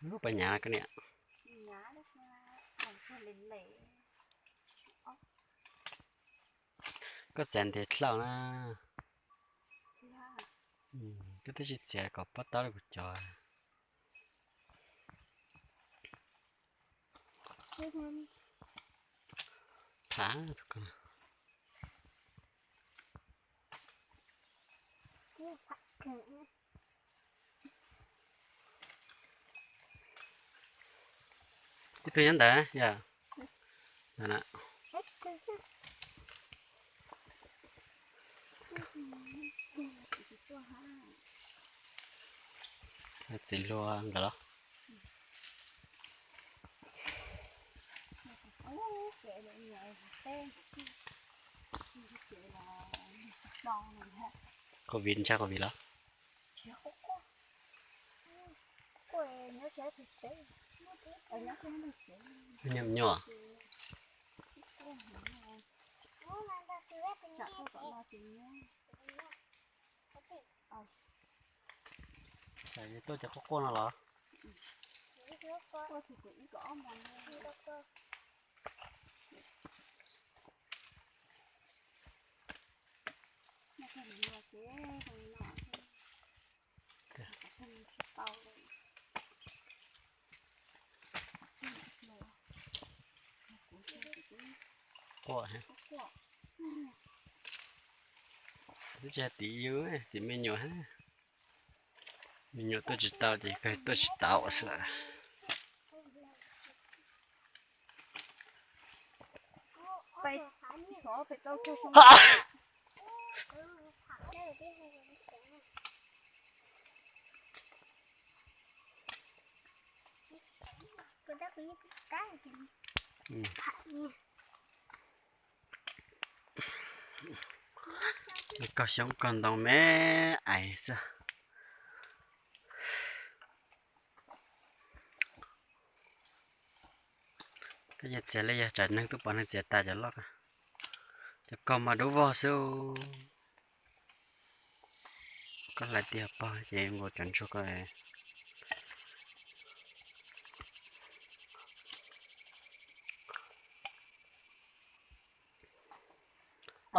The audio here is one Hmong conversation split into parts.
Ub, pab nyav koj niam. Koj txiav ntev dlhau na. Koj twb tsis txiav kom pob taub li kuv cov. Phav. Ib tug nyob ntawd yog. Txiv hlua ntawd los. Covid, ntshai covid los? Nyuam nyuam. Tuaj cov quaj quaj no los? Quaj, twb tsis hais tim yus, tim me nyuam. Me nyuam tuaj tsis tau ces kawg tuaj tsis tau xwb. Koj xyoob koj ntoo me ais xwb. Koj yeej txiav li yog tsam neeg tuaj pom neeg txiav tas cov loj. Cov koj mas dub vog xwb. Koj hlais tiag pog ces nkaus cov ntsuag ko.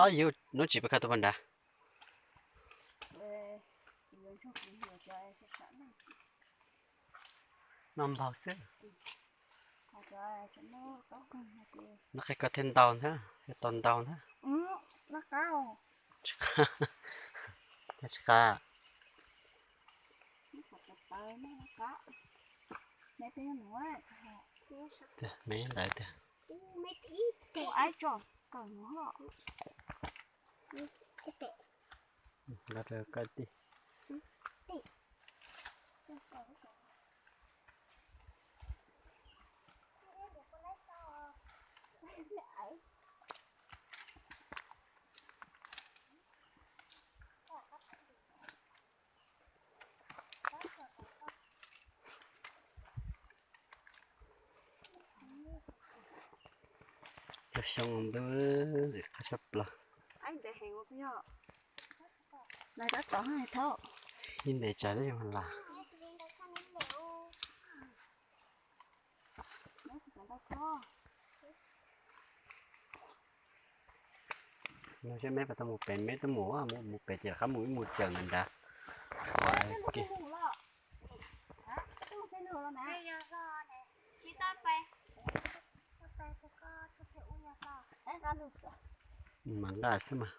Ob yus hnub tsis pab khaws tuaj pog nrad. Noj npaug xwb. Noj qhib koj thiaj ntau ntag, thiaj tau ntau ntag. Tsis qab. Me ntawd tiag. Los rau koj tij. Cov xyoob ntub, qab tshaj plaws. Ib ntev tsawv twb yog las. No seb meb puas tau mus pem, meb twb mus, mus pem ces rov qab mus ib mus cawm ntawm nrad. Mas nqaj xwb mas.